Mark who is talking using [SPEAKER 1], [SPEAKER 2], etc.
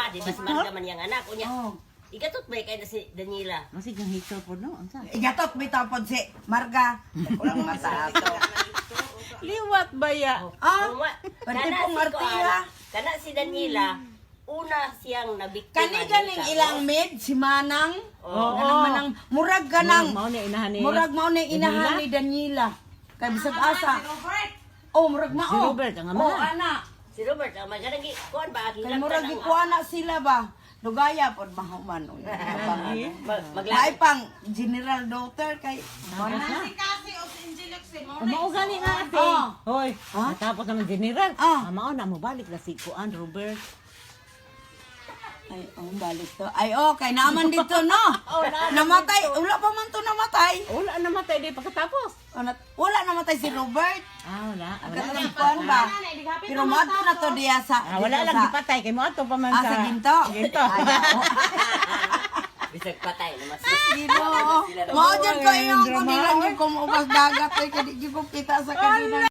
[SPEAKER 1] Di ba si Marga man yang anak unya.
[SPEAKER 2] Oh.
[SPEAKER 1] Igatot ba kay na si Daniela?
[SPEAKER 3] Masig ang hito po, no? Unsa?
[SPEAKER 2] Igatot bitaw pod si Marga. Kulang mata ato.
[SPEAKER 3] Liwat ba ya?
[SPEAKER 2] Ah,
[SPEAKER 1] Uma,
[SPEAKER 2] pwede
[SPEAKER 1] kana
[SPEAKER 2] pong
[SPEAKER 1] si
[SPEAKER 2] artiya.
[SPEAKER 1] kuan, kana si Daniela, una siyang nabiktima
[SPEAKER 2] Kani
[SPEAKER 1] ni
[SPEAKER 2] ganing
[SPEAKER 1] Carlos.
[SPEAKER 2] ilang maid si Manang.
[SPEAKER 3] Oo.
[SPEAKER 2] Kanang Manang murag ganang.
[SPEAKER 3] Mao na inahan ni.
[SPEAKER 2] Murag mao na inahan ni Daniela. Kay bisag asa. Oh, murag mao.
[SPEAKER 3] Si Robert, ang ama.
[SPEAKER 2] Oh, ana.
[SPEAKER 1] Si Robert, ang maganang gi kuan ba
[SPEAKER 2] Kay murag gikuha na sila ba. Dugaya pod mahuman. Uy,
[SPEAKER 1] Magla
[SPEAKER 2] Ay pang general daughter kay
[SPEAKER 3] Mao gani nga ate.
[SPEAKER 2] Ah.
[SPEAKER 3] Hoy,
[SPEAKER 2] Ha?
[SPEAKER 3] natapos naman general.
[SPEAKER 2] Ah.
[SPEAKER 3] Ah. Mao na mo balik na si Kuan Robert.
[SPEAKER 2] Ay, oh, balik to. Ay, oh, kay naman dito, no? Namatay. Wala pa man to namatay.
[SPEAKER 3] Wala namatay di pagkatapos.
[SPEAKER 2] Oh, wala namatay si Robert.
[SPEAKER 3] Ah, wala.
[SPEAKER 2] Ang
[SPEAKER 3] Wala.
[SPEAKER 2] katong kuwan ba? Pero moadto na to diya sa
[SPEAKER 3] Ah, wala
[SPEAKER 2] dito
[SPEAKER 3] lang
[SPEAKER 2] sa,
[SPEAKER 3] gipatay kay mo ato pa man
[SPEAKER 2] Ah, sa ginto.
[SPEAKER 3] Ginto.
[SPEAKER 2] Ay, oo.
[SPEAKER 1] Bisag patay na mas.
[SPEAKER 2] Ginoo. Mao jud ko iyong ko nilang yung kumuubas dagat ay kadi gyud ko kita sa kanila.